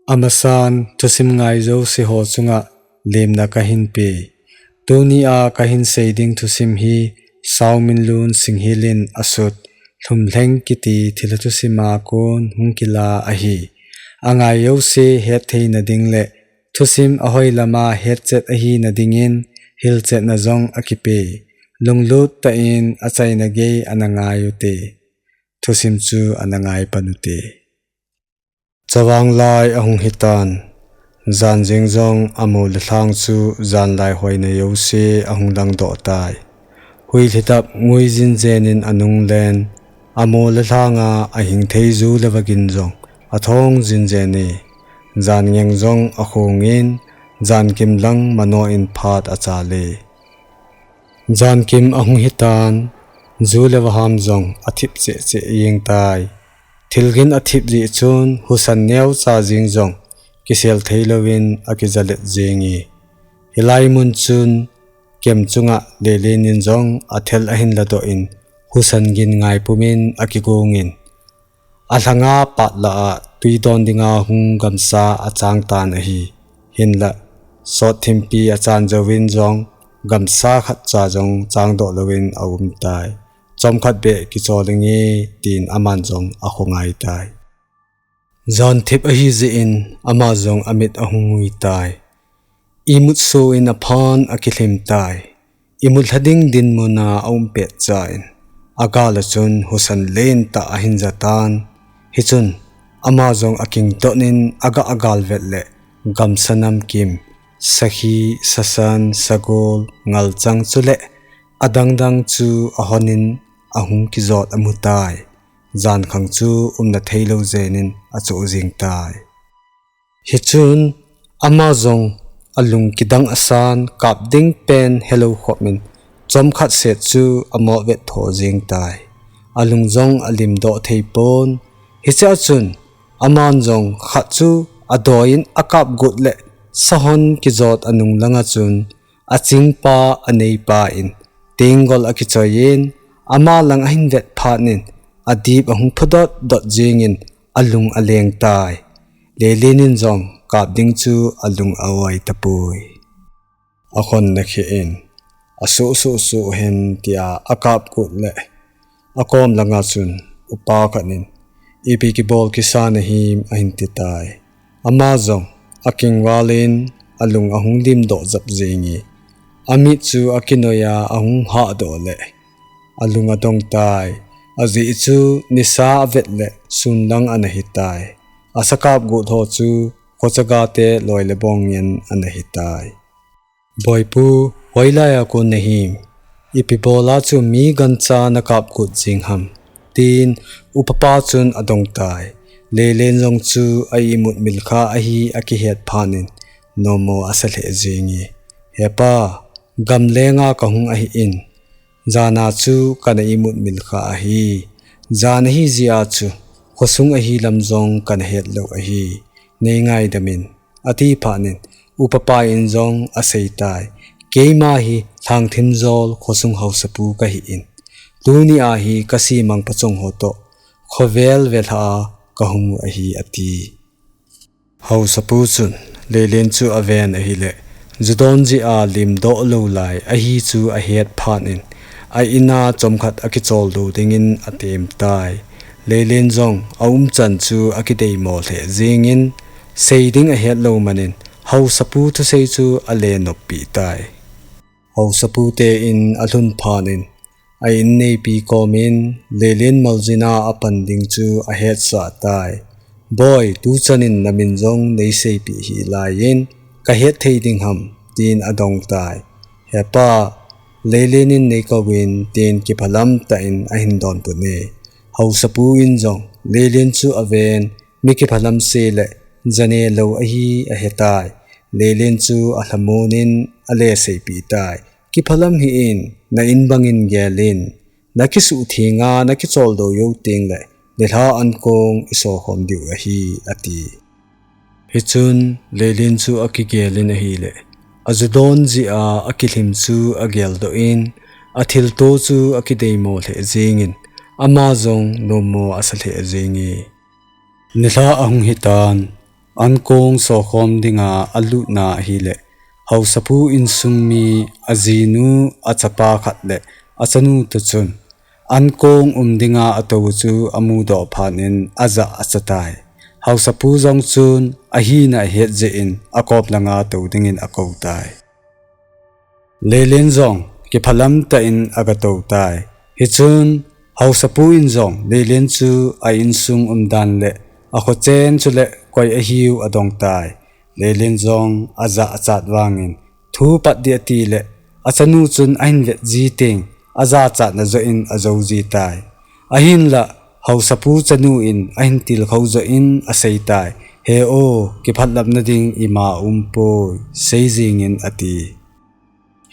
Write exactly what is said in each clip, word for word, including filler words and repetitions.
Amasan thusim ngai jouse ho chunga lemna kahin pe. Tunia kahin sei ding thusim hi Sauminlun Singhil in asut Lhumlheng kiti thilha thusim a kon hung kila ahi. Angai jouse hetthei nading le thusim ahoi lama hetchet ahina dingin hilchetna jong akipe. Lunglut tah in achaina gei ana ngai ute. Thusim chu ana ngai pan ute. Chavang lai ahung hitan, jan jing jong amol le lhang chu janlai hoina jouse ahung langdoh tai. Huilhidap ngui jinjen in anung len, amol le lhanga ahing thei ju le vagin jong athong jinjen e. Jan ngeng jong akhong in, jankim lang mano in phat achal e. Jankim ahung hitan, ju le vaham jong athip cheh cheh jeng tai. Thilgin athip jeh chun husan neocha jing jong kisel thei louvin akijalet jeng e. Hilai mun chun kem chunga Lelen in jong athel ahin ladoh in husan gin ngaipum in akigong in, alhanga patla a tui don dinga hung gamsa achang tan ahi. Hinlah, sot thimpi achan jouvin jong gamsa khatcha jong changdoh louvin aum tai. Chomkhat beh kichol inge, tin aman jong akhongai tai. Jan thip ahi jeh in ama jong amit ahung ngui tai. Imut so in aphan akilhim tai. Imut lha ding dinmun a aum petcha in, agal a chun husan lentah ahin jatan. Hichun ama jong akingdot in aga agal vet le gamsa namkim, sakhi, sasan, sagol, ngalchang chule adangdang chu ahon in ahung kijot amu tai. Jankhang chu umna thei lou jen in achoh jing tai. Hichun ama jong alung kidang asan, kap ding pen helou khop in chomkhat set chu amoh vet tho jeng tai. Alung jong alimdoh thei pon. Hichea chun aman jong khat chu adoi in akap got le sahon kijot anung langa chun achingpa aneipa in tenggol akichoi in, ama lang ahin vet phat in adip ahung phudot dot jeng in alung aleng tai. Lelen in jong kap ding chu alung aoi tapoi. Akhon nakhe in, asuh suh suh hen tia akap got le akom langa chun upa khat in, ipi kibol kisa nahim, ahin ti tai. Ama jong akingval in alung ahung limdoh jap jeng e. Amit chu akinoi a ahung hahdoh le alung adong tai. Ajeh chu nisa avet le sun lang ana hitai. Asakap got ho chu khochaga te loi le bong ngen ana hitai. Boipu, hoilai a kon nahim? Ipi bol a chu mi gancha nakap got jing ham? tin upapa chun adong tai. Lelen jong chu a imut milkha ahi akihet phat in nommo asa lheh jeng e. Hepa, gamlenga kahung ahin, jana chu kana imut milkha ahi. Jan ahi jeh a chu khosung ahi lam jong kana het lou ahi. Nei ngaidam in, ati phat in upapa in jong asei tai. Keima hi Lhangthimjol khosung haosapu kahin, tuni a hi kasemang pachong ho toh khovel velha a kahung u ahi, ati. Haosapu chun Lelen chu aven ahile, ju don jeh a limdoh lou lai ahi chu ahet phat in, a in a chomkhat akicholdo dingin atem tai. Lelen jong aumchan chu akideimo lheh jeng in, sei ding ahet lou man in, haosapu thusei chu ale noppi tai. Haosapu te in alhun phat in, a inneipi kom in Lelen maljin a apan ding chu ahetsah tai. Boi, tuchan in namin jong neiseipeh hih lai in, kahet thei ding ham? tin adong tai. Hepa, Lelen in neikouvin, tin kiphalam tah in ahin donbut e. Haosapu in jong Lelen chu aven, mi kiphalam se le jane lou ahi ahetai. Lelen chu alhamon in ale seipeh tai. Kiphalam hih in, na in bangin gel in, nakisuhtheng a nakicholdo jou teng le nilhah ankong isokhom diu ahi, ati. Hichun Lelen chu akigel in ahile, aju don jeh a akilhim chu ageldoh in, athilto chu akideimo lheh jeng in, ama jong nommo asa lheh jeng e. Nilhah ahung hitan, Ankong sokhom dinga alutna ahileh, haosapu insung mi ajinu, achapa khat le achanu toh chun ankong um dinga atou chu amudoh phat in ajah achatai. Haosapu jong chun ahina ahet jeh in akop langa tou dingin akou tai. Leilen jong kiphalam tah in aga tou tai. Hichun haosapu in jong Leilen chu a insung umdan le akhochen chule koi ahiu adong tai. Leilen jong ajah achat vangin thu pat dih ati le achanu chun ahin vet ji teng ajachatna joh in ajou ji tai. Ahinlah haosapu chanu in ahin tilkhou joh in asei tai. He o, kiphatlapna ding ima umpoi, sei jingin ati.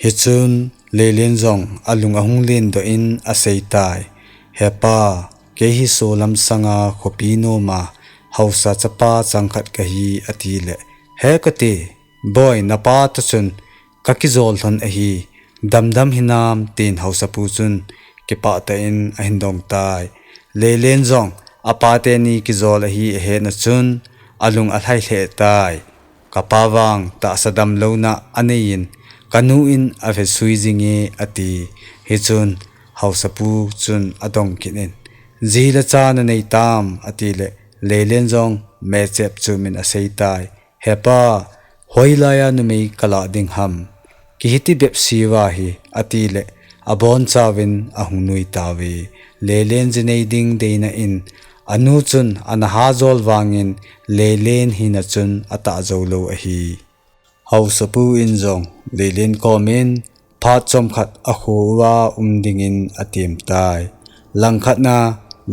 Hichun Leilen jong alung ahung lendoh in asei tai. He pa, kei hi solam sanga khopi noma haosa chapa changkhat kahi ati le, he kati, boi, napa toh chun kakijol lhon ahi, damdam hinam, tin haosapu chun kipah tah in ahin dong tai. Leilen jong apa teni kijol ahi ahetna chun alung alhai lheh tai. Kapa vang tahsa damlouna anei in, kanu in avetsui jinge ati. Hichun haosapu chun adong kit in, ji le cha nanei tam ati le, Leilen jong mechep chum in asei tai. He pa, hoilai a numei kalah ding ham? Kihiti bep siva hi, ati le, abonchauvin ahung nui tauve. Leilen ji nei ding deina in, anu chun ana hajol vangin Leilen hina chun atah jou lou ahi. Haosapu in jong Leilen komin phat chomkhat akho uva um dingin atem tai. Langkhat na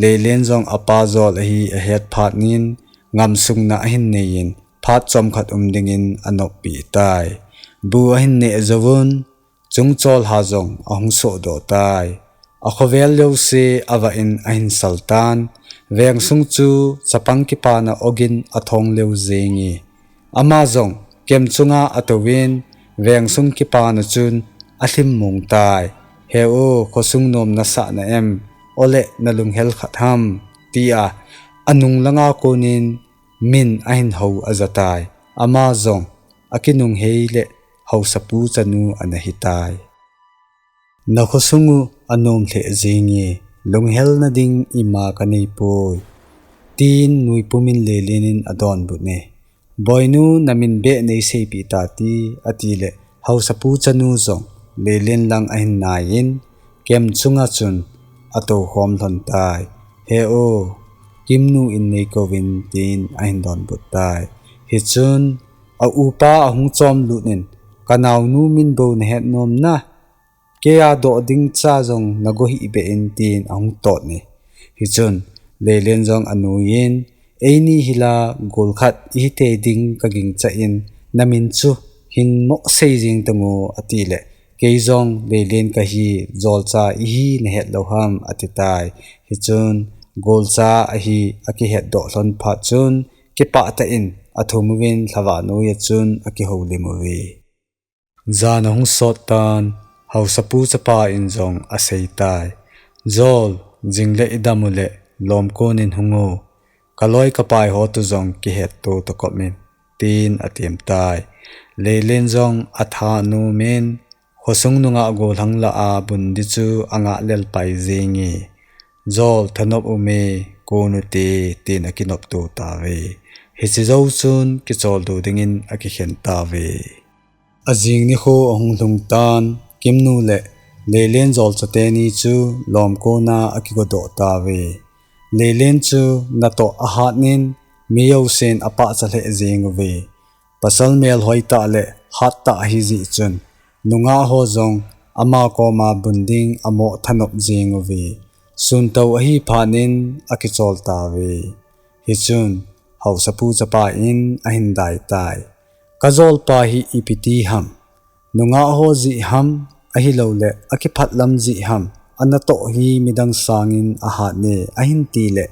Leilen jong apa jol ahi ahet phat in, ngamsungna ahin nei in, phat chomkhat um dingin anoppi tai. Bu ahin neh jouvun, chungchol ha jong ahung sohdoh tai. Akhovel jouse avah in ahin sal tan. Vengsung chu chapang kipana ogin athong lheh jenge. Ama jong kem chunga atouvin, vengsung kipana chun alhim mong tai. He o, khosung nom nasah na em? Ole, nalunghel khat ham? tia anung langa konin min ahin hou aja tai. Ama jong akinunghei le haosapu chanu ana hitai. Nakhosung u anom lheh jenge, lunghelna ding ima kanei poi, tin nui pumin Leilen in adonbut e. Boinu, namin beh neiseipeh tati, ati le, haosapu chanu jong Leilen lang ahin naiyin, kem chunga chun atou khom lhon tai. He o, Kimnu in neikouvin, tin ahin donbut tai. Hichun aupa ahung chomlut in, kanaonu min bou nahet nom na, keiya doh ding cha jong nago hih beh in, tin ahung tot e. Hichun Leilen jong anuiyin, eini hila gol khat ihi tei ding kagingchan, namin chu hin mo sei jing tan o, ati le, kei jong Leilen kahi, jolcha ihi nahet lou ham, ati tai. Hichun golcha ahi akihetdoh lhon phat chun kipah tah in athum uvin lhavah noiya chun akihoulim uve. Jan ahung sot tan, haosapu chapa in jong asei tai. Jol, jing le idam u le, lom konin hung o. Kaloi kapai ho toh jong kihetto tokop in, tin atem tai. Leilen jong atha nom in, khosung nungah gollhang lah a bun ding chu angah lel pai jenge. Jol, thanop ume, kon ute, tin akinopto tauve. Hiche jou chun kicholdo dingin akikhen tauve. Ajing nikho ahung lhung tan, Kimnu le Leilen jolcha teni chu lom kona akigodoh tauve. Leilen chu natoh ahat in, mi jousen apahcha lheh jeng uve. Pasal melhoi tah le hat tah ahi jeh chun, nungah ho jong ama koma bun ding amoh thanop jeng uve. Suntou ahi phat in akichol tauve. Hichun, haosapu chapa in ahin dai tai. Kajolpa hi ipi ti ham? Nungah ho jeh ham, ahilouleh akiphatlam jeh ham? Anatoh hi midang sangin ahat e, ahin ti le,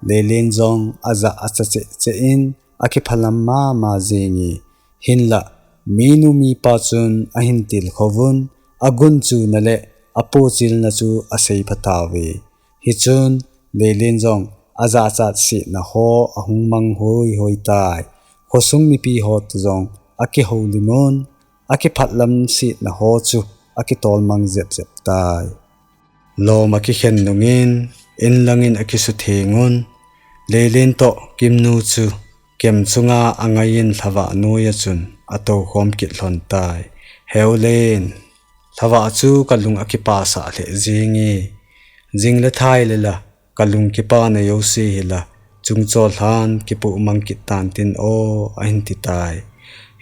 Leilen jong aja acha cheh cheh in, akiphalam mama jenge. Hinlah, minu mipa chun ahin tilkhouvun, agunchuna le apochilna chu asei pha tauve. Hichun, Leilen jong ajachat sehna ho ahung mang hoi hoi tai. Khosung mipi ho toh jong akihoulimun, akiphatlam setna ho chu akitolmang jepjep tai. Lom akikhen nungin, in langin akisutheng un, Leilen toh Kimnu chu kem chunga angaiyin lhavah noiya chun atoukhom kit lhon tai. Heulen, lhavah chu kalung akipasah lheh jenge. Jing le thai le la, kalung kipana jouse hi la, chungchon lhan kipuimang kit tan tin o, ahin ti tai.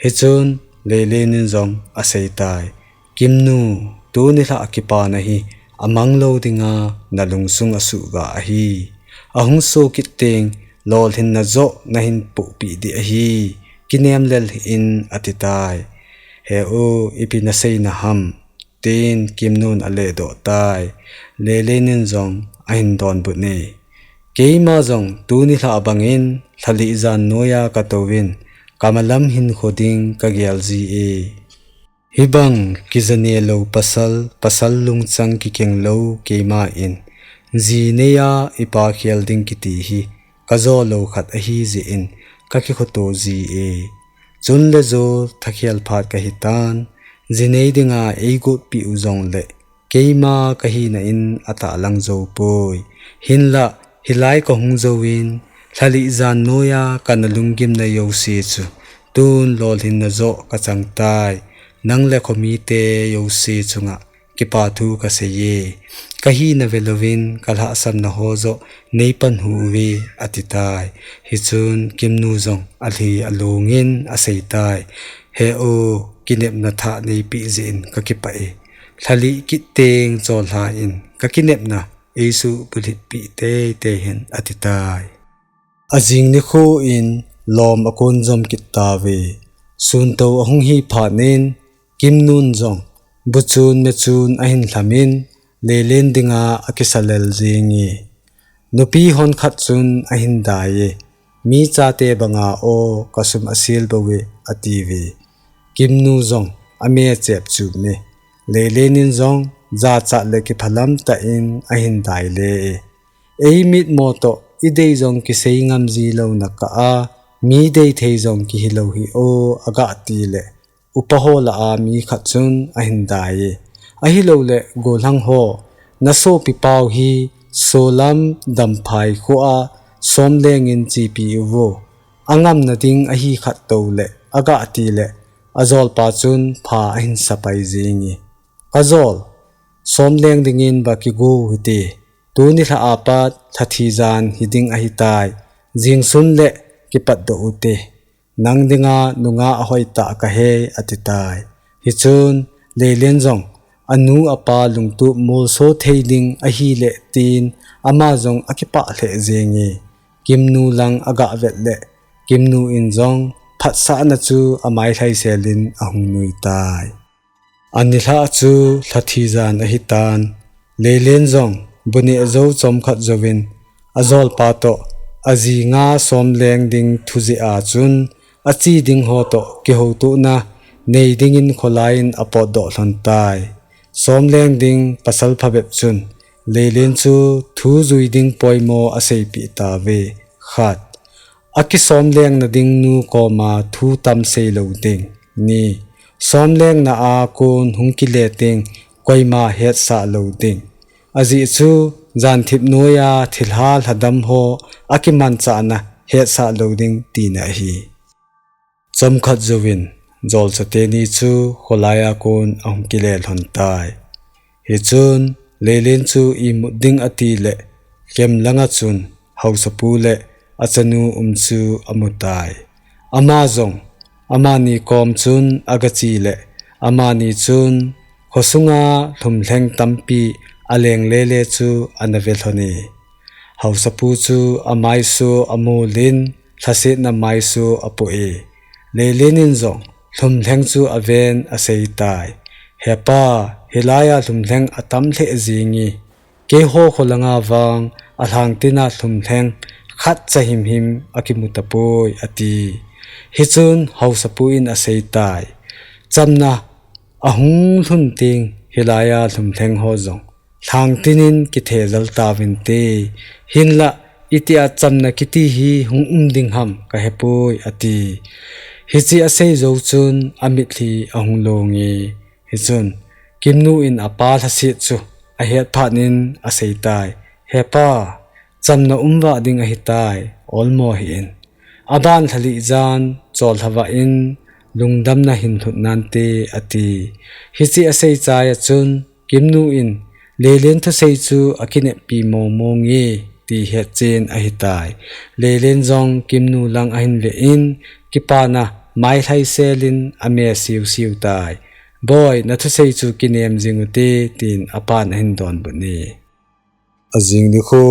Hichun, Leilen in jong asei tai. Kimnu, tuni lhah kipana hi amang lou dinga nalungsung asuh ga ahi. Ahung so kit teng, lolhinna joh nahin pohpeh ding ahi. Kinem lel hih in ati tai. He u, ipi nasei na ham? Tin Kimnun aledoh tai. Leilen in jong ahin donbut e. Keima jong tuni lhah bangin lhalih jan noiya katouvin, kamalam hinkho ding kagel ji e. Hibang kija nelou pasal, pasal lungchang kikeng lou keima in, ji neiya ipa khel ding kiti hi, kajo lou khat ahi jeh in, kakikhoto ji e. Chun le jo thakhel phat kahitan, ji nei dinga eigotpeh u jongle, keima kahina in atahlang jou poi. Hinlah, hilai kahung jouvin, lhalih jan noiya kana lunggimna jouse chu, tun lolhinna joh kachang tai. Nang le khomite jouse chunga kipa thu kasei e. Kahina velouvin, kalhahsamna ho joh neipan hih uve, ati tai. Hichun Kimnu jong alhi alungin asei tai. He u, kinepna thah neipeh jeh in kakipah e. Lhalih kit teng cholha in kakinepna eisuh bulhit peh teitei hen, ati tai. Ajing nikho in lom akon jom kit tauve. Suntou ahung hi phat in, Kimnun jong, buchun mechun ahin lhamin, Leilen dinga akisa lel jenge. Nupi hon khat chun ahin dai e, mi chate banga o kasum asil bou e, atiuve. Kimnu jong ame chep chup e. Leilen in jong jachat le kiphalam tah in ahin dai le e. Ei mitmo toh idei jong kisei ngam ji louna kah a, mi dei thei jong kihi lou hi o, agah ti le, upa ho lah a mi khat chun ahin dai e. Ahilouleh, gollhang ho, nasopi pau hi Solam Damphai khoa Somleng in chepi uvo. Angamna ding ahi khat tou le, agah ti le, ajolpa chun pha ahin sapai jenge. Kajol, Somleng dingin ba kigo u hite. Tuni lhah apat lhathi jan hiding ahitai. Jingsun le kipatdoh ute. Nang dinga nungah ahoitah kahe, ati tai. Hichun, Leilen jong, anu apa lungtup molso thei ding ahile tin, ama jong akipah lheh jenge. Kimnu lang agah vet le, Kimnu in jong phatsahna chu amai lhaiselin ahung nui tai. Anilhah chu lhathi jan ahitan, Leilen jong bu neh jou chomkhat jouvin, ajolpa toh, aji nga Somleng ding thu jeh a chun, achi ding ho toh kihoutohna nei dingin kholai in apotdoh lhon tai. Somleng ding pasal phabep chun, Leilen chu thu jui ding poimo aseipeh tauve. Khat, akisomlengna ding nu koma thu tam sei lou ding. Ni, somlengna a kon hung kile teng koima hetsah lou ding. Ajeh chu, janthip noiya thilha lhadam ho akimanchahna hetsah lou ding tina ahi. Chomkhat jouvin, jolsa teni chu kholai a kon ahung kile lhon tai. Hichun, Leilen chu imut ding ati le, kem langa chun, haosapu le achanu um chu amu tai. Ama jong, amani kom chun agache le, amani chun, khosunga lhumlheng tampi aleng lele chu ana ve lhon e. Haosapu chu amaiso amolin, lhasetna maiso apoh e. Leilen in jong, lhumlheng chu aven asei tai. Hepa, hilaiya lhumlheng atam lheh jenge. Keiho kholanga vang, alhangtina lhumlheng khatcha himhim akimu tapoi, ati. Hichun, haosapu in asei tai. Chamna ahung lhun teng, hilaiya lhumlheng ho jong lhangtinin kithejal tauvinte, hinlah itia chamna kiti hi hung um ding ham kahepoi, ati. Hiche asei jou chun amitlhi ahung longe. Hichun Kimnu in apa lhaset chu ahet phat in aseitai, Hepa, chamna umvah ding ahitai, olmo hih in. Aban lhalih jan chollhavah in lungdamna hin lhut nante, ati. Hiche asei chai a chun Kimnu in Lelen thusei chu akineppi mongmong e ti hetchen ahitai. Lelen jong Kimnu lang ahin ve in kipana mailhai sel in ame siusiu tai. Boi, nathusei chu kinem jing ute, tin apan ahin donbut e. Ajing nikho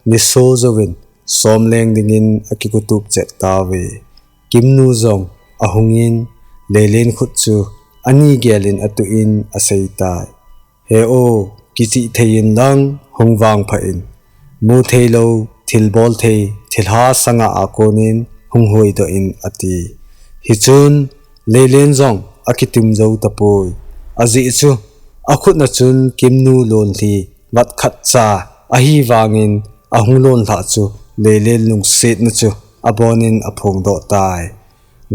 niso jouvin Somleng dingin akikutup chet tauve. Kimnu jong ahungin Lelen khut chu ani gelin atuh in aseitai. He o, kichih thei in lang hung vangpha in. Mu theilou thilbol thei thilha sanga akonin hung huidoh in, ati. Hichun Lelen jong akitim jou tapoi. Ajeh chu akhut a chun Kimnu lonlhi vat khat cha ahivangin ahung lonlhah chu Lelen lungsetna chu abonin aphongdoh tai.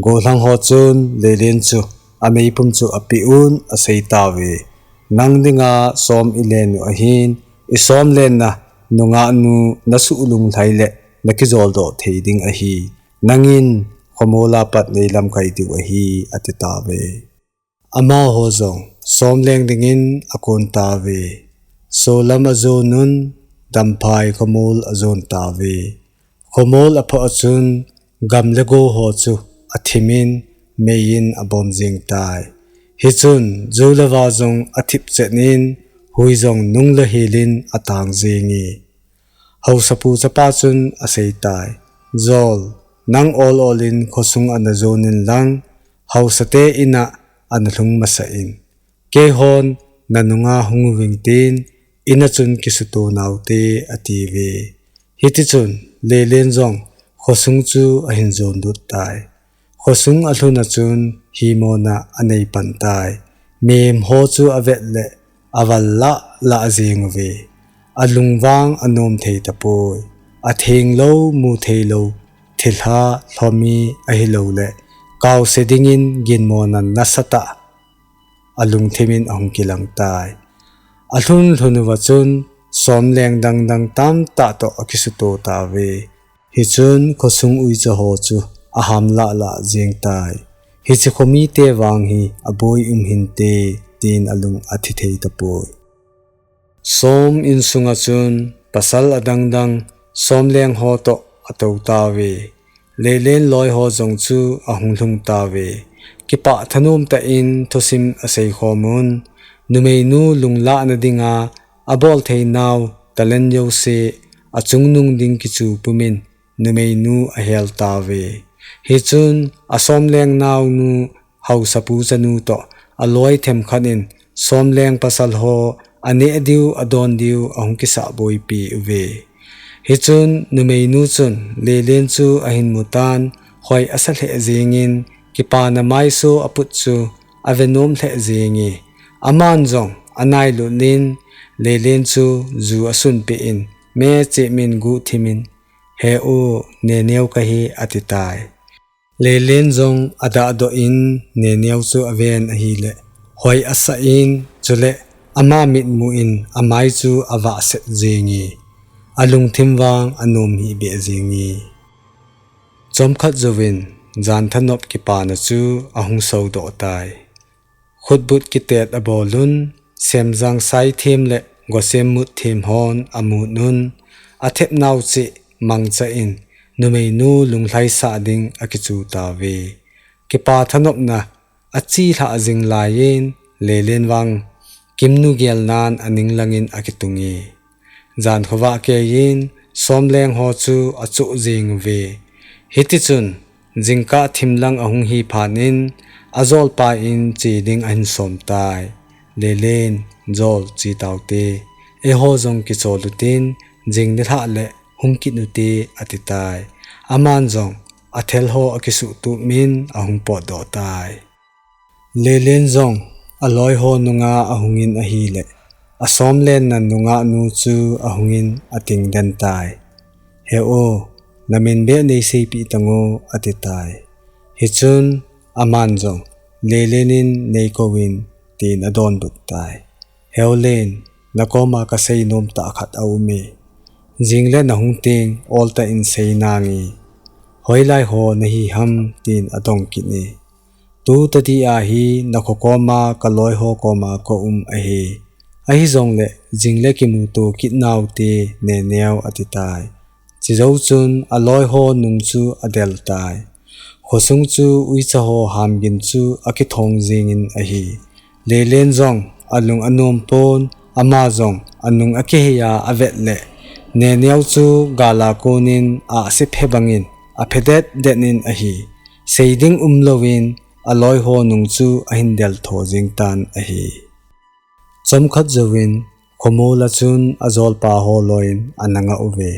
Gollhang ho chun Lelen chu ameipum chu apeh un aseitauve. Nang dinga som ilen u ahin, isomlenna nungahnu nasuhlunglhai le nakijoldoh thei ding ahi. Nangin khomola pat neilamkai diu ahi, atitauve. Amaho jong Somleng dingin akon tauve. Solam ajon un Damphai khomol ajon tauve. Khomol aphoh a chun gam le go ho chu athimin meiyin abom jeng tai. Hichun ju le va jong athip chet in hui jong nung le hilin atang jenge. Haosapu chapa chun aseitai, Jol, nang ol olin khosung ana jonin lang, haosate in'a ana lhung masah in. Keihon nanunga hung uving tin, in'a chun kisuto naute, atiuve. Hitichun Lelen jong khosung chu ahin jonlut tai. Khosung alhun a chun himona anei pan tai. Mihem ho chu avet le aval lah lah jeng uve. Alungvang anom thei tapoi. Atheng lou, mu thei lou thilha lhomi ahilou le kaose dingin ginmona nasatah alungthimin ahung kilang tai. Alhun lhun uva chun somleng dangdang tamtah toh akisuto tauve. Hichun khosung uicha ho chu aham lah lah jeng tai. Hiche khomite vang hi aboi um hinte, tin alung athi thei tapoi. Som insunga chun pasal adangdang somleng ho toh atou tauve. Lelen loi ho jong chu ahung lhung tauve. Kipah thanom tah in thusim asei khom un. Numeinu lunglahna dinga abol thei nau talent jouse achungnung ding kichu pumin numeinu ahel tauve. Hichun asomleng naonu haosapu chanu toh aloi themkhat in somleng pasal ho aneh diu adon diu ahung kisah boipi uve. Hichun numeinu chun Lelen chu ahin mutan hoi asa lheh jengin kipana maiso aput chu ave nom lheh jenge. Aman jong anailut in Lelen chu ju asunpeh in me cheh min guhthimin, He u, Neneo kahi, atitai. Lelen jong adahdoh in Neneo chu aven ahile hoi asah in, chule ama mitmu in amai chu avahset jenge. Alungthim vang anom hihbeh jenge. Chomkhat jouvin jan thanop kipana chu ahung sodoh tai. Khutbut kitet abol un, semjang saithem le gosem mutthem hon amut un, athepnau cheh mangcha in numeinu lunglhaisah ding akichu tauve. Kipa thanopna achelhah jing laiyin Lelen vang Kimnu gelnan aning langin akitunge. Jan khovah keiyin somleng ho chu achoh jeng uve. Hitichun jingkah thim lang ahung hi phat in ajolpa in che ding ahin som tai. Lelen, Jol, che taute. Eiho jong kichol utin, jing nilhah le hung kit ute, atitai. Aman jong athel ho akisuhtup min ahung potdoh tai. Lelen jong aloi ho nunga ahungin ahile asomlenna nungahnu chu ahungin ating den tai. He o, namin beh neiseipeh tan o, ati tai. Hichun aman jong, Lelen in neikouvin, tin adonbut tai. He o Len, nakoma kasei nom tah khat aume. Jingle nahung teng, oltah in sei nange. Hoilai ho nahi ham, tin adong kit e. Tutadi a hi nakho koma kaloi ho koma kaum ahi. Ahijongle jingle kimuto kit naute, Neneo, ati tai. Chujou chun aloi ho nung chu adel tai. Khosung chu uicha ho hamgin chu akithong jingin ahi. Lelen jong alung anom pon, ama jong anung akihei a avet le, Neneo chu gala konin ahse phe bangin aphe det det in ahi. Seiding umlouvin aloi ho nung chu ahin del tho jing tan ahi. Chomkhat jouvin, khomol a chun ajolpa ho loiyin ana nga uve.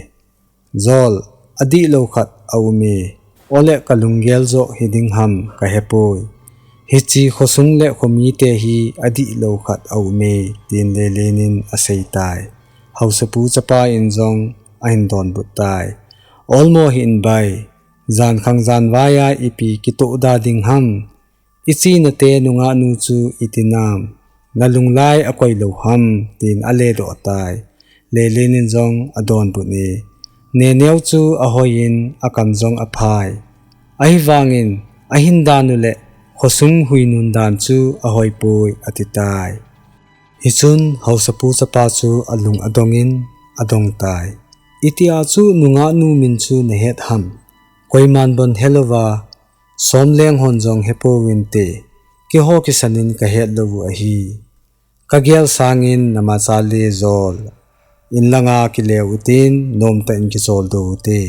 Jol, adihlou khat aume, ole kalunggel joh hiding ham kahepoi. Hiche khosung le khomite hi adihlou khat aume, tin Lelen in asei tai. Haosapu chapa in jong ahin donbut tai. Olmo hih in bai, jankhang janvai a ipi kitoh da ding ham. Ichenate nungahnu chu iti nam, nalunglai akoilou ham, tin aledoh tai. Lelen in jong adonbut e. Neneo chu ahoiyin akam jong aphai. Ahivangin ahin dan u le khosung huinun dan chu ahoipoi, ati tai. Hichun haosapu chapa chu alung adongin adong tai. Itia chu nungahnu min chu nahet ham. Koiman bon helouva, somleng hon jong hepouvinte, keiho kisanin kahet lou u ahi. Kagel sangin namacha le Jol, in langa kile utin, nomtah in kicholdo ute,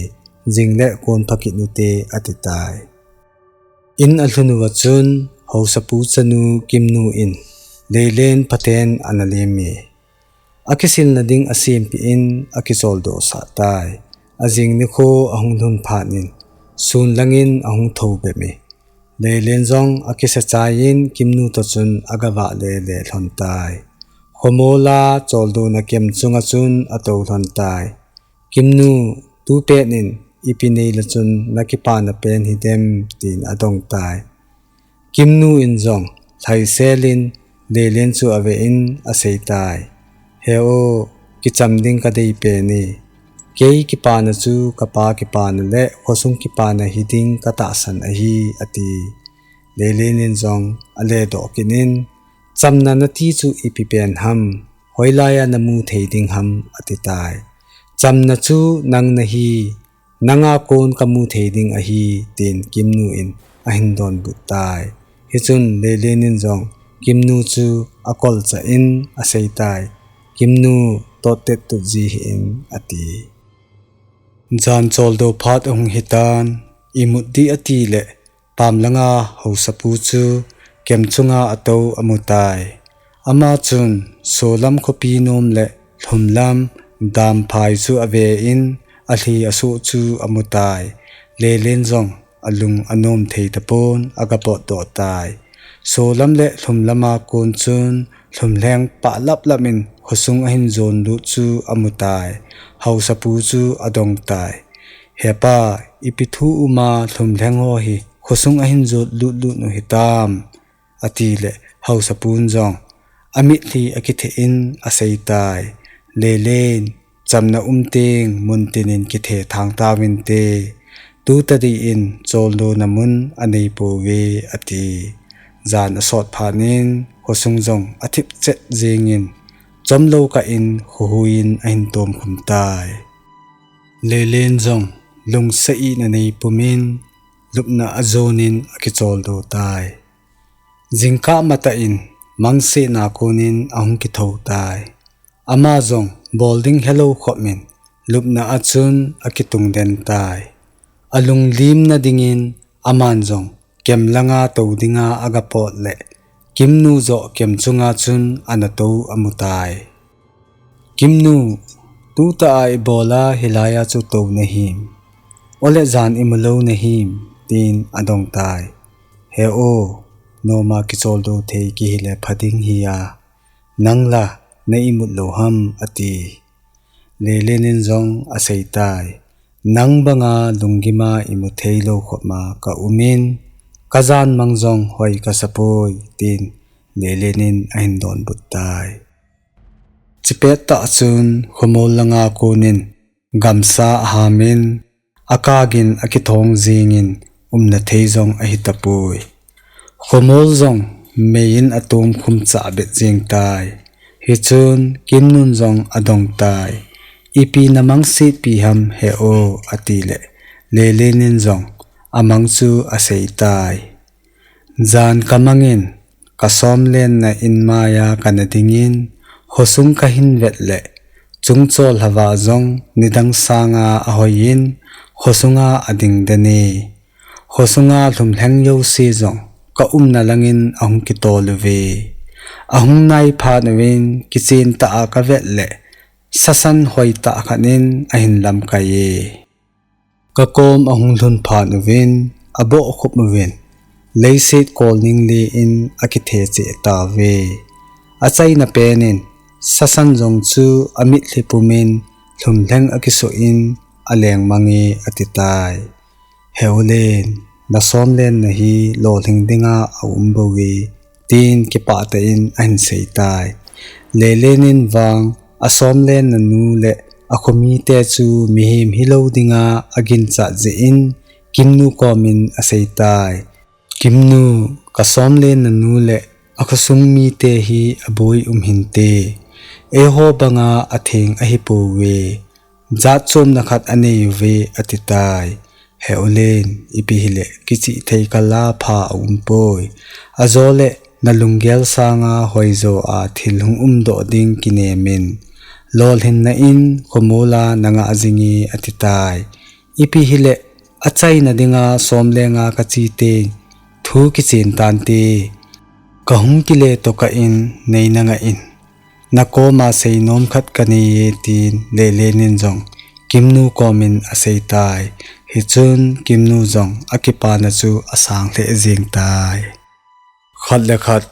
jingle kon pha kit ute, ati tai. In alhun uva chun, haosapu chanu Kimnu in, Lelen phaten ana lem e. Akisilna ding asempeh in akicholdo sah tai. Ajing nikho ahung lhun phat in, sun langin ahung thou bep e. Lelen jong akisa chaiyin Kimnu toh chun agavah lele lhon tai. Khomol a choldona kem chunga chun atou lhon tai. Kimnu, tupet in ipi neile chun nakipana pen hidem, tin adong tai. Kimnu in jong lhaisel in Lelen chu avein asei tai. He o, kicham ding kadei pen e. Kei kipana chu kapa kipana le khosung kipana hiding katahsan ahi, ati. Lelen in jong aledoh kit in, chamna nati chu ipi pen ham, hoilai a namu thei ding ham, ati tai. Chamna chu nang nahi, nanga kon kamu thei ding ahi, tin Kimnu in ahin donbut tai. Hichun Lelen in jong Kimnu chu akolchah in asei tai. Kimnu, tottet tut ji hih in, ati. Jan choldo phat ahung hitan, imut dih ati le, pam langa haosapu chu kem chunga atou amu tai. Ama chun solam khopi nom le lhumlam damphai chu avein alhi asuh chu amu tai. Lelen jong alung anom thei tapon agapotdoh tai. Solam le lhumlama kon chun lhumlheng pah laplap in khosung ahin jon lut chu amu tai. Haosapu chu adong tai. He pa, ipi thu uma lhumlheng ho hi khosung ahin jon lut lut u hitam, ati le haosapun jong amitlhi akithe in asei tai. Lelen, chamna um teng muntin in kithe thang tauvinte. Tutadi in choldona mun anei pouve, ati. Jan asot phat in khosung jong athip chet jingin chomlou kah in khohui in ahin tomkhum tai. Lelen jong lungsaihna nei pumin lupna ajon in akicholdo tai. Jingkah matah in mangsetna konin ahung kithou tai. Ama jong bol ding helou khop in lupna a chun akitung den tai. Alunglimna dingin aman jong kem langa tou dinga agapot le Kimnu joh kem chunga chun ana tou amu tai. Kimnu, tutah a ibola hilai a chu tou nahim? Ole jan imu lou nahim? Tin adong tai. He o, noma kicholdo thei kihile pha ding hi a, nang la na imut lou ham, ati. Lelen in jong asei tai. Nang banga lunggima imu theilou khopma kaumin, kajan mang jong hoi kasapoi, tin Lelen in ahin donbut tai. Chipet tah chun khomol langa konin gamsa ahamin, akagin akithong jingin umna thei jong ahitapoi. Khomol jong meiyin atom khum chahbet jing tai. Hichun Kimnun jong adong tai. Ipi namang sitpi ham he o, atile Lelen in jong amang chu asei tai. Jan kamangin, kasomlenna in maiya kana dingin, khosung kahin vet le, chungchol lhava jong nidang sanga ahoiyin, khosunga ading deni. Khosunga lhumlheng jouse jong kaumna langin ahung kitol uve. Ahung nai phat uvin kichen tah a kavet le, sasan hoitah khat in ahin lamkai e. Kakom ahung lhun phat uvin, abohkhup uvin, leiset kolning li in akithe cheh tauve. Achaina penin, sasan jong chu amitlhi pumin, lhumlheng akisoh in, aleng mang e ati tai. He u Len, nasomlenna hi lolhing dinga aum bouve, tin kipah tah in ahin sei tai. Lelen in vang asomlenna nu le akhomite chu mihem hilou dinga aginchat jeh in Kimnu komin asei tai. Kimnu, kasomlenna nu le akhosung mite hi aboi um hinte. Eiho banga atheng ahipouve. Jatchomna khat anei uve, ati tai. He u Len, ipi hile kichih thei kal a pha aumpoi. Ajole nalunggel sanga hoijo a thil hung umdoh ding kinemin, lolhinna in khomol a nangah jinge, ati tai. Ipi hile achaina dinga somlenga kache teng thu kichen tante. Kahung kile tokah in nei nangah in, nakoma seinom khat kanei e, tin Lelen in jong Kimnu komin asei tai. Hichun Kimnu jong akipana chu asang lheh jeng tai. Khat le khat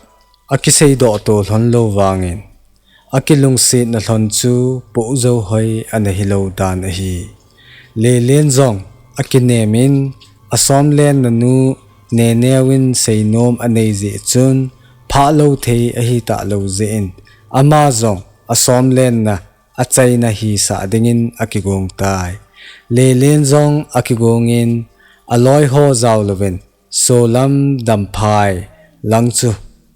akiseidoh to lhon lou vangin, akilungsetna lhon chu pohjou hoi ana hilou dan ahi. Lelen jong akinemin, asomlenna nu Neneo in seinom anei jeh chun, phahlou thei ahitahlou jeh in, ama jong asomlenna achaina hisah dingin akigong tai. Lelen jong akigongin, aloiho jaolouvin, Solam Damphai lang chu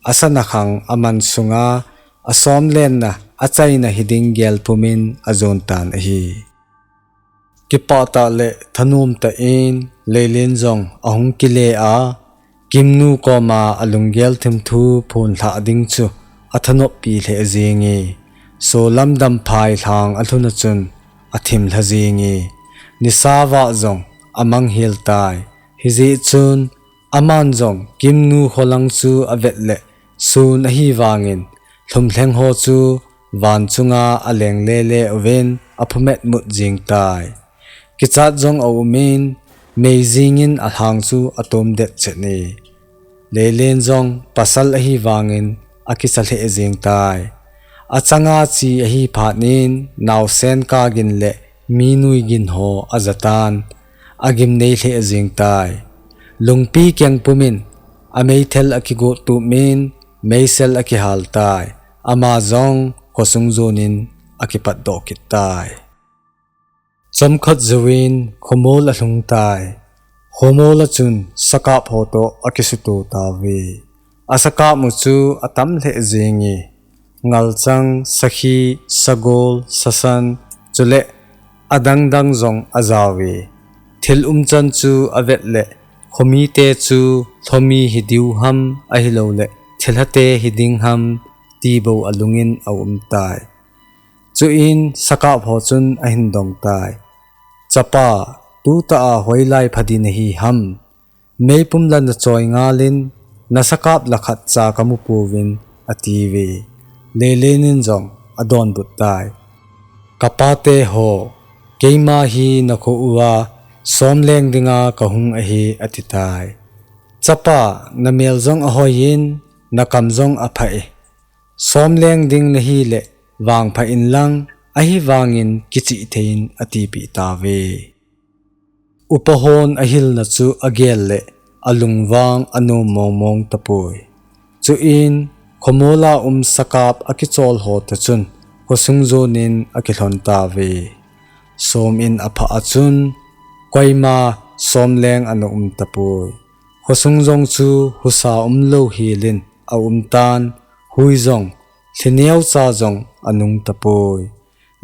asana khang aman sunga asomlenna achaina hiding gelpumin ajon tan ahi. Kipah tah le thanom tah in Lelen jong ahung kile a, Kimnu koma alunggel thimthu phonlhah ding chu athanoppi lheh jenge. Solam Damphai lhang alhun a chun athim lha jenge. Nisa vah jong amang hel tai. Hijeh chun aman jong Kimnu kholang chu avet le sun ahivangin, lhumlheng ho chu van chunga aleng lele uvin aphumet mut jing tai. Kichat jong aumin, mei jingin alhang chu atom det chet e. Lelen jong pasal ahivangin akicha lheh jing tai. Achanga che ahi phat in naosen kagin le mi nuigin ho ajatan, agimnei lheh jing tai. Lungpi keng pumin ameithel akigot tup in meisel akihal tai. Ama jong khosung jonin akipatdoh kit tai. Chomkhat jouvin khomol alhung tai. Khomol a chun sakap ho toh akisuto tauve. Asakap u chu atam lheh jenge. Ngalchang, sakhi, sagol, sasan, chule adangdang jong ajao e. Thil umchan chu avet le, khomite chu lhomi hidiu ham, ahilou le thilhate hiding ham, ti bou alungin aum tai. Chuin sakap ho chun ahin dong tai. Chapa, tutah a hoilai pha ding nahi ham? Meipum la nachoi ngalin, nasakap la khat cha kamu pouvin, atiuve. Lelen in jong adonbut tai. Kapate ho, keima hi nakho uva somleng dinga kahung ahi, ati tai. Chapa, namel jong ahoiyin, nakam jong apha e. Somleng ding nahile, vangpha inlang, ahivangin kichih thei in, atipeh tauve. Upa hon ahilna chu agel le alungvang anom mongmong tapoi. Chuin khomola um sakap akichol ho toh chun khosung jonin akilhon tauve. Som in aphah a chun koima somleng ana um tapoi. Khosung jong chu husa umlou helin aum tan, hui jong, lhineo cha jong anung tapoi.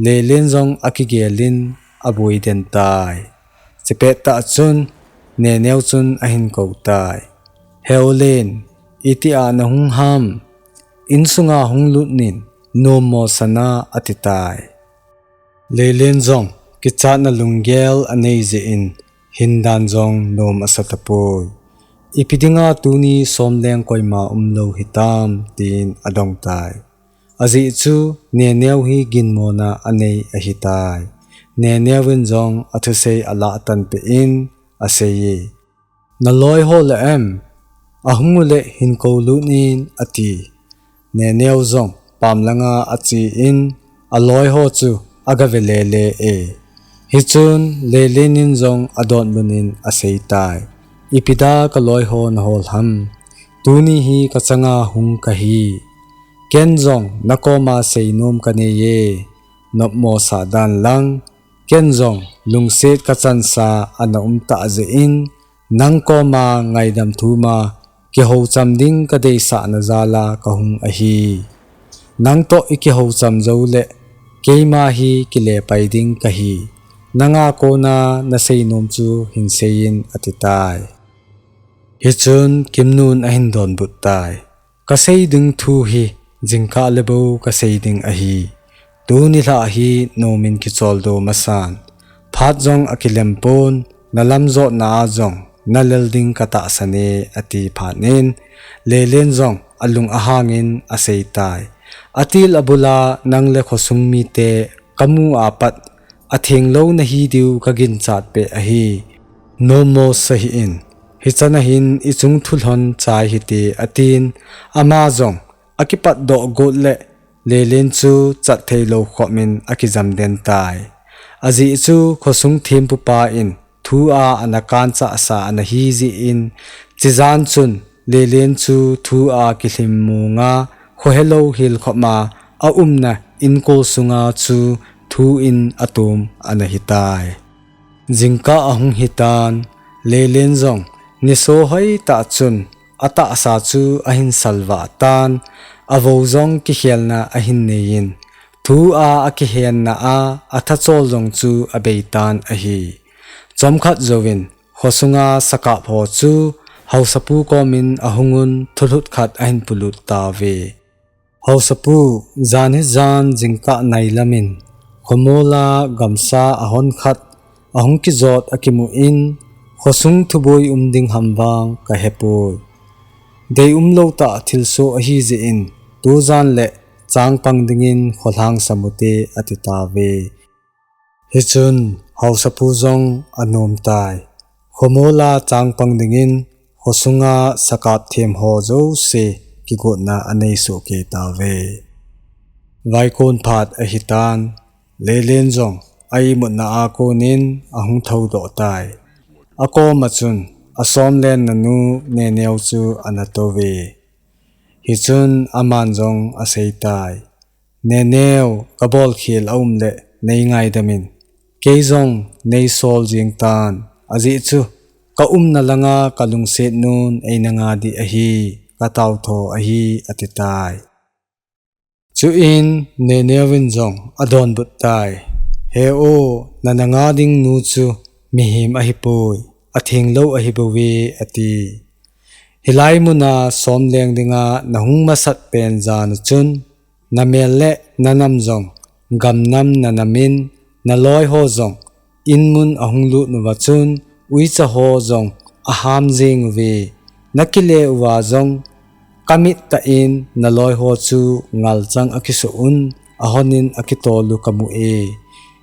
Lelen jong akigelin aboi den tai. Chipet tah chun Neneo chun ahin kou tai. He u Len, itia nahung ham? Insunga hung lut in, nom mosa in, ati tai. Lelen jong kichatna lunggel anei jeh in, hindan jong nom asa tapoi. Ipi dinga tuni somleng koima umlou hitam, tin adong tai. Ajeh chu Neneo hi ginmona anei ahitai. Neneo in jong athusei alah tan peh in aseiye. Naloi ho la em? Ahung uleh hin kou lut in, ati. Neneo jong pam langa achen, aloi ho chu agave lele e. Hichun Lelen in jong adonbut in asei tai. Ipi dia kaloi ho nahol ham? Tuni hi kachanga hung kahi. Ken jong nakoma seinom kaneiye. Nopmo sah dan lang. Ken jong lungset kachansa ana um tah jeh in, nang koma ngaidam thum a kihoucham ding kadeisahna jal a kahung ahi. Nang toh ikihoucham jou leh, keima hi kile pai ding kahi. Nanga kona naseinom chu hin seiyin, ati tai. Hichun Kimnun ahin donbut tai. Kasei ding thu hi jingkah le bou kasei ding ahi. Tuni lhah hi nomin kicholdo masan. Phat jong akilem pon, nalam jotna a jong nalel ding katahsan e, ati phat in, Lelen jong alung ahangin asei tai. Atil abul a nang le khosung mite kamu a pat athenglou nahi diu kaginchat peh ahi. Nom mosa hih in, hichan a hin ichung thu lhon chai hite, atin, ama jong akipatdoh got le Lelen chu chat theilou khop in akijam den tai. Ajeh chu khosung thempupa in thu a ana kanchah sa ana hi jeh in, chijan chun Lelen chu thu a kilhim mong a, khohelou hel khop a aumna inkol sunga chu thu in atom ana hitai. Jingkah ahung hitan, Lelen jong niso hoitah chun atahsa chu ahin salvah tan, avou jong kikhelna ahin neiyin, thu a akihenna a athachol jong chu abeitan ahi. Chomkhat jouvin khosunga sakap ho chu haosapu komin ahungun thulhut khat ahin polut tauve. Haosapu, jan hi jan jingkah nailamin, khomola gamsa ahon khat ahung kijot akimun, khosung thuboi um ding ham vang kahepoi. Dei umlou tah thilsoh ahi jeh in, tujan le changpang dingin kholhang samute, ati tauve. Hichun haosapu jong anom tai. Khomola changpang dingin khosunga sakap them ho jouse kigotna anei soh kei tauve. Vaikon phat ahitan, Lelen jong a imutna a konin ahung thoudoh tai. Akoma chun asomlenna nu Neneo chu ana touve. Hichun aman jong asei tai. Neneo, kabolkhel aum le nei ngaidamin, kei jong nei sol jing tan, ajeh chu kaumna langa kalungset nun eina nga ding ahi, katao tho ahi, ati tai. Chuin Neneo in jong adonbut tai. He o, nana nga ding nu chu mihem ahipoi, athenglou ahi bouve, ati. Hilai muna somleng dinga nahung masat pen jan a chun, namel le nanam jong gamnam nanamin, naloi ho jong inmun ahung lut uva chun, uicha ho jong aham jing uve. Nakile uva jong kamit tah in naloi ho chu ngalchang akisoh un, ahonin akitol u kamu e.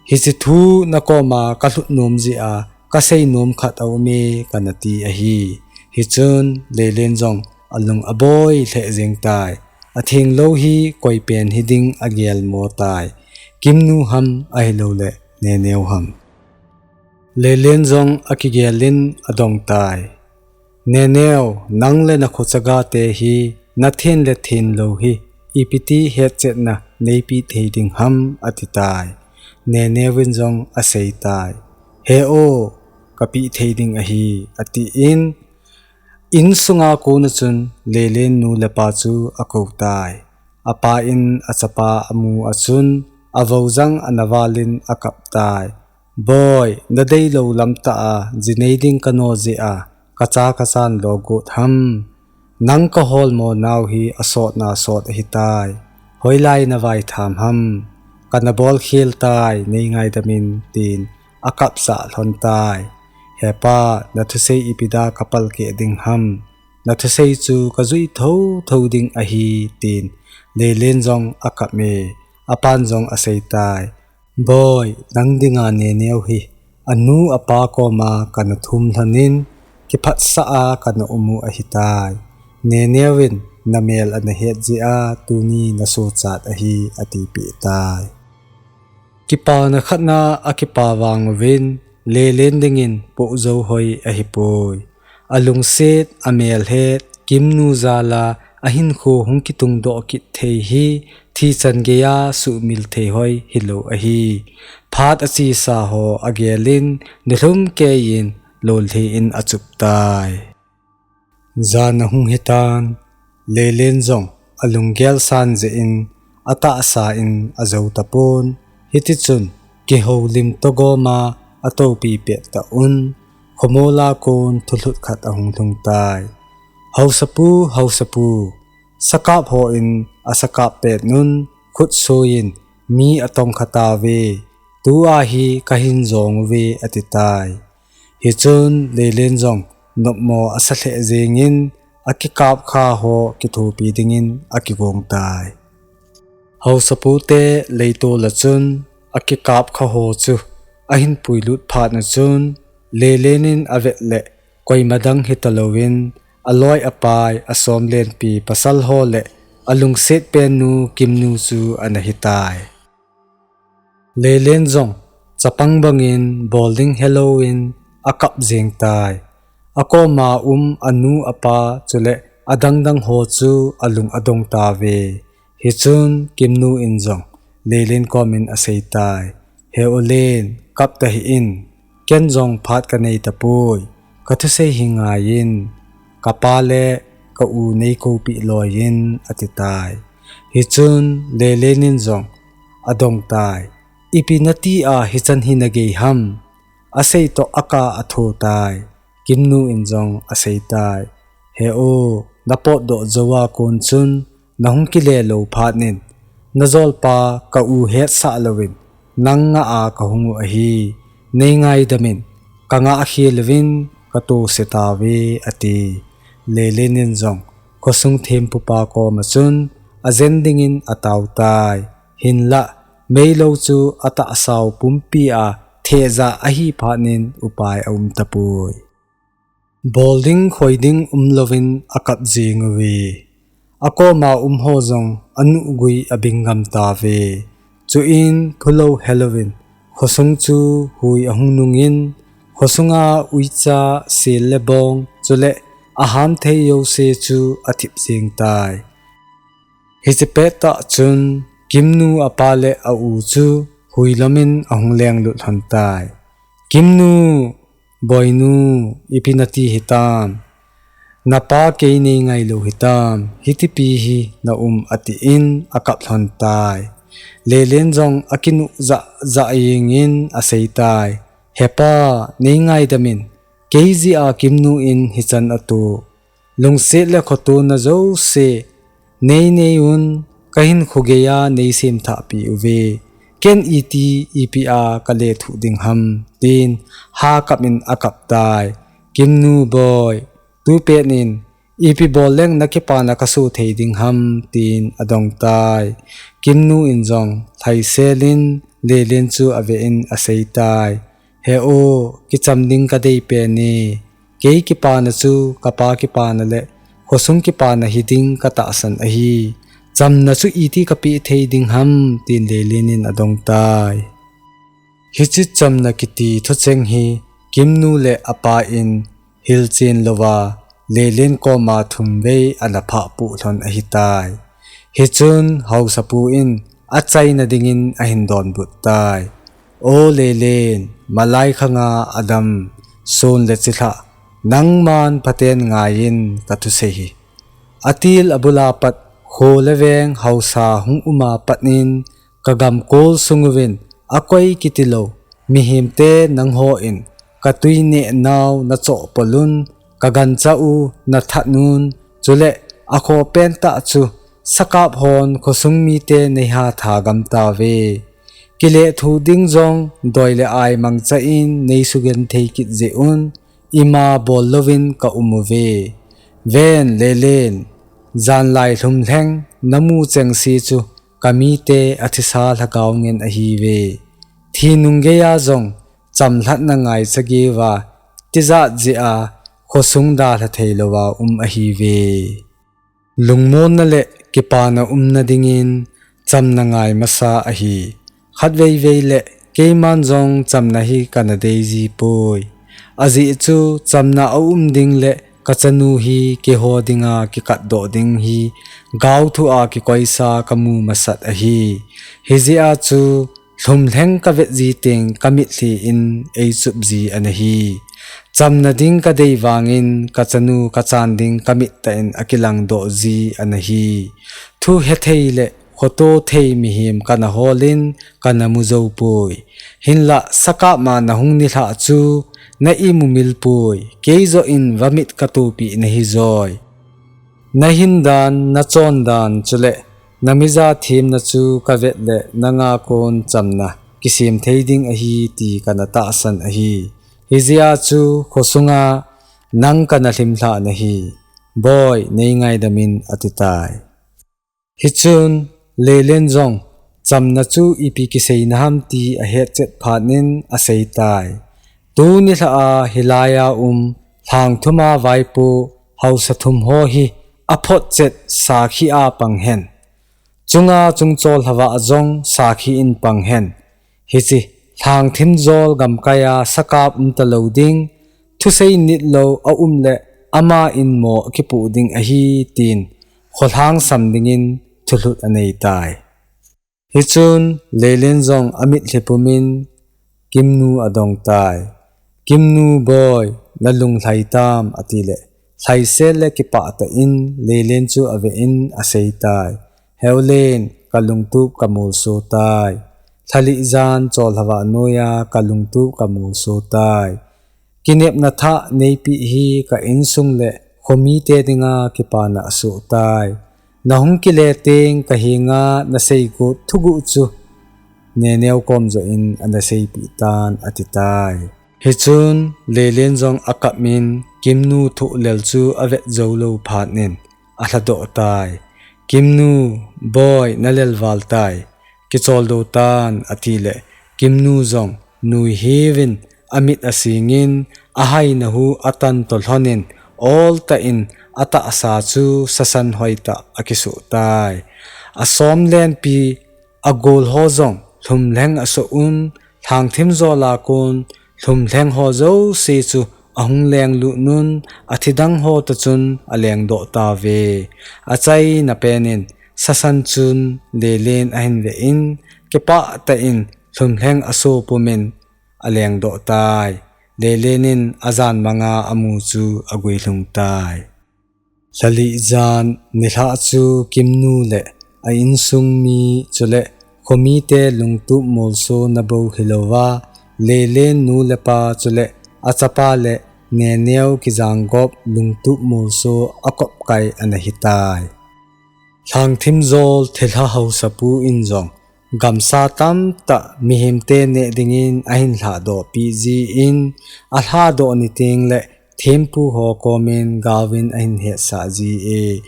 Hiche thu nakoma kalhut nom jeh a kasei nom khat aume, kana ti ahi. Hichun Lelen jong alung aboi lheh jeng tai. Athenglou hi koi pen hiding agelmo tai. Kimnu ham ahilouleh Neneo ham. Lelen jong akigel in adong tai. Neneo, nang le nakhochaga te hi nathen le thenlou hi ipiti hetchetna neipeh thei ding ham, ati tai. Neneo in jong asei tai. He o, kapeh thei ding ahi, ati in, insunga kon a chun Lelen nu le pa chu akou tai. Apa in achapa amu a chun, avojang ana val in akap tai. Boi, nadeilou lamtah a, jinei ding kano jeh a, kacha kachan lo got ham. Nang kaholmo nau hi asotna sot ahitai. Hoilai navaitham ham. Kana bolkhel tai, nei ngaidam in, tin akapsah lhon tai. He pa, nathusei ipi da kapalkeh ding ham. Nathusei chu kajui thotho ding ahi, tin Lelen jong akap e. Apan jong asei tai. Boi, nang dinga Neneo hi anu apa koma kana thum lhon in, kiphatsah a kana um u ahitai. Neneo in namel ana het jeh a tuni nasochat ahi, atipeh tai. Kipana khatna akipa vang uvin, Lelen dingin pohjou hoi ahipoi. Alungset, amel het, Kimnu jal a ahinkho hung kitungdoh kit thei hi, thi chan geiya suhmil thei hoi hilou ahi. Phat achesa ho agel in, nilhum kei in, lolhin achup tai. Jan ahung hitan, Lelen jong alunggel san jeh in, atahsa in ajou tapon. Hitichun, kihoulim togom a atoupi pet tah un, khomol a kon thulhut khat ahung lhung tai. Haosapu, haosapu, sakap hon asakap pet un, khut soi in mi atongkha tauve, tua hi kahin jong uve, ati tai. Hichun Lelen jong nopmo asa lheh jeng in, akikapkha ho kithopi dingin akigong tai. Haosapu te leitol a chun akikapkha ho chu ahin puilut phat a chun, Lelen in avet le koima dang hitalou in, aloi apai, asomlenpi pasal ho le alungset pennu Kimnu chu ana hitai. Lelen jong chapang bangin bol ding helou in akap jeng tai. Akoma um anu apa chule adangdang ho chu alung adong tauve. Hichun Kimnu in jong Lelen kom in asei tai. He u Len, kap tahih in, ken jong phat kanei tapoi. Kathusei hi ngai in, kapa le ka u nei koupeh loi in, ati tai. Hichun Lelen in jong adong tai. Ipi nati a hichan hi nagei ham? Asei toh aka atho tai. Kimnu in jong asei tai. He u, napotdoh jou a kon chun nahung kile lou phat in, najolpa ka u hetsah louvin nang ngah a kahung u ahi. Nei ngaidam in, kangah khel uvin katohse tauve, ati. Lelen in jong khosung thempupa koma chun ajen dingin atao tai. Hinlah, meilou chu atahsau pumpi a thehjah ahi phat in upai aum tapoi. Bol ding khoi ding umlouvin akap jeng uve. Akoma um ho jong anuhgui abing ngam tauve. Chuin phulou helouvin khosung chu hui ahung nungin, khosunga uicha, sel le bong, chule aham thei jouse chu athip jeng tai. Hiche pettah chun Kimnu apa le a u chu hui lomin ahung lenglut lhon tai. Kimnu, Boinu, ipi nati hitam? Napa kei nei ngailou hitam? Hitipi hi na um, atin akap lhon tai. Lelen jong akinuh jah jah jengin asei tai. Hepa, nei ngaidam in, kei jeh a Kimnu in hichan ato. Lungset le khotona jouse nei nei un, kahinkho geiya nei semthahpi uve. Ken iti ipi a kalethuh ding ham, tin hakap in akap tai. Kimnu boi, tupet in ipi bol leng nakipana kaso thei ding ham, tin adong tai. Kimnu in jong lhaisel in Lelen chu ave in asei tai. He u, kicham ding kadei pen e. Kei kipana chu kapa kipana le khosung kipana hiding katahsan ahi. Chamna chu iti kapeh thei ding ham, tin Lelen in adong tai. Hiche chamna kiti thucheng hi Kimnu le apa in hilchen louva Lelen koma thumvei ana phah puh lhon ahitai. Hichun haosapu in achaina dingin ahin donbut tai. O Lelen, malai khanga adam, sun le chilhah, nangman phaten ngaiyin kathusei hi. Atil abula pat kho le veng haosa hung uma pat in kagam kol sung uvin akoi kitilou mihemte nanghon katui neh nau nachoh polun, kagancha u nathat nun, chule akhoh pentah chu sakap hon khosung mite neiha thagam tauve. Kilethuh ding jong doi le ai mangcha in neisugenthei kit jeh un, ima bol louvin kaum uve. Ven Lelen, janlai lhumlheng namu chengse chu kamite athisa lhagao ngen ahiuve. Thi nung geiya jong chamlhatna ngaicha geiuva tijat jeh a khosung dalha theilouva um ahiuve. Lungmonna le kipana umna dingin chamna ngai masa ahi. Khatvei vei le keiman jong chamna hi kana dei jipoi. Ajeh chu chamna aum ding le kachanu hi keiho dinga kikatdoh ding hi gaothu a kikoisa kamu masat ahi. Hijeh a chu lhumlheng kavet jiteng kamitlhi in eichup ji anahi. Chamna ding kadei vangin kachanu kachan ding kamittah in akilangdoh ji anahi. Thu hethei le khoto thei mihem kana holin kana mu joupoi. Hinlah sakap ma nahung nilhah chu na imu milpoi. Keijoh in vamit katohpeh nahi joi. Nahin dan, nachon dan chule namija themna chu kavet le nanga kon chamna kisem thei ding ahi ti kana tahsan ahi. Hijeh a chu khosunga nang kana lhimlhah nahi. Boi, neingaidamin atitai. Hichun Lelen jong chamna chu ipi kiseina ham ti ahetchet phat in aseitai. Tuni lhah a hilaiya um lhang thuma vaipo haosa thum ho hi aphotchet sakhi a panghen. Chunga chungchol lhava jong sakhi in panghen. Hiche lhang thimjol gamkaiya sakap umtalou ding, thusei nitlou aum le ama in mo akipoh ding ahi tin kholhang sam dingin thulhut aneitai. Hichun Lelen jong amitlhi pumin Kimnu adongtai. Kimnu boi, nalung lhai tam atile, lhaisel le kipah tah in Lelen chu ave in aseitai. Heu Len, kalungtup kamolso tai. Lhalih jan chollhava noiya kalungtup kamolso tai. Kinepna thah neipeh hi ka insung le khomite dinga kipana asoh tai. Nahung kile teng kahenga nasei got thuguh chu Neneo kom joh in ana seipeh tan atitai. Hichun Lelen jong akap in Kimnu thohlel chu avet joulou phat in alhadoh tai. Kimnu, boi, nalel val tai. Kicholdo tan atile Kimnu jong nuihivin amit asingin ahaina hu atan tolhonin oltah in atahsa chu sasan hoitah akisoh tai. Asom lenpi agol ho jong lhumlheng asoh un, lhangthim jola kon lhumlheng ho jouse chu ahung lenglut un, athidang ho toh chun alengdoh tauve. Achaina penin sasan chun Lelen ahin ve in, kipah tah in lhumlheng asoh pumin alengdoh tai. Lelen in ajan manga amu chu aguilhung tai. Lhalih jan nilhah chu Kimnu le a insung mi chule khomite lungtup molsona bou hilouva, Lelen nu le pa chule achapa le Neneo kijanggop lungtup molso akopkai ana hitai. Lhangthim jol thilha haosapu in jong gamsa tamtah mihemte neh dingin ahin lhahdoh peh jin, alhahdoh niteng le thempu ho komin gaovin ahin hetsah jie.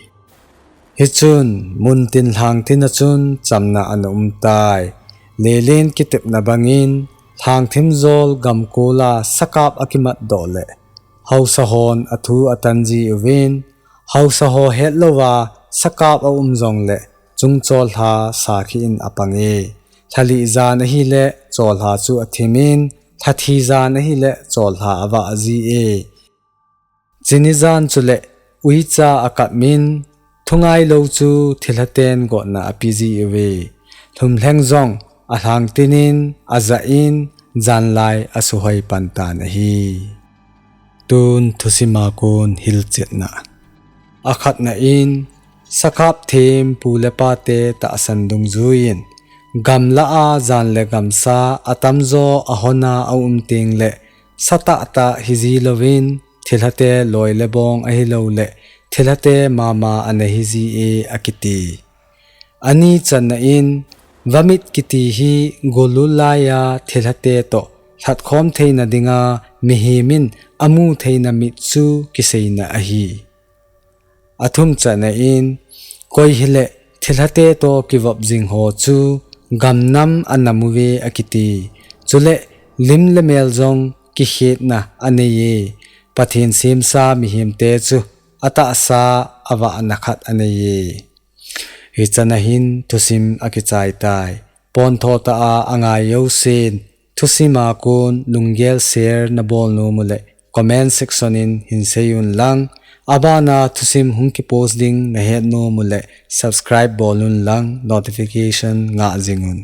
Hichun muntin lhangthin a chun chamna ana umtai. Lelen kitepna bangin lhangthim jol gamkola sakap akimatdoh le haosa hon athu atan jiuvin, haosa ho hetlouva sakap aum jongle chungchollha sakhi in apange. Lhalih jan ahile chollha chu athimin Thathi jan ahile chollha avah ji e. Chini jan chule uicha akap min, thungailou chu thilhaten gotna apeji uve. Lhumlheng jong alhangtinin ajah in janlai asuhoi pan tan ahi. Tun thusima kon hilchetna. Akhatna in, sakhap them pu le pate tahsan dungjuiyin, gamla a jan le gamsa atamjo ahona aum tengle, satahtah hiji louvin, thilhate loi le bong ahilouleh, thilhate mama ana hiji e akiti. Ani channa in, vamit kiti hi golul laiya thilhate toh lhatkhom theina dinga mihemin amu theina mit chu kiseina ahi. Athum channa in, koi hile thilhate toh kivop jing ho chu gamnam anam uve akiti. Chule lim le mel jong kikhetna anei e. Pathen semsa mihemte chu atahsa avahna khat anei e. Hichan ahin thusim akichai tai. Pontho tah a angai jousen, thusima kon lunggel share nabol nom uleh comment section in hinsei unlang. Abana thusim hung kipost ding nahet nom uleh subscribe bol unlang notification ngah jing un.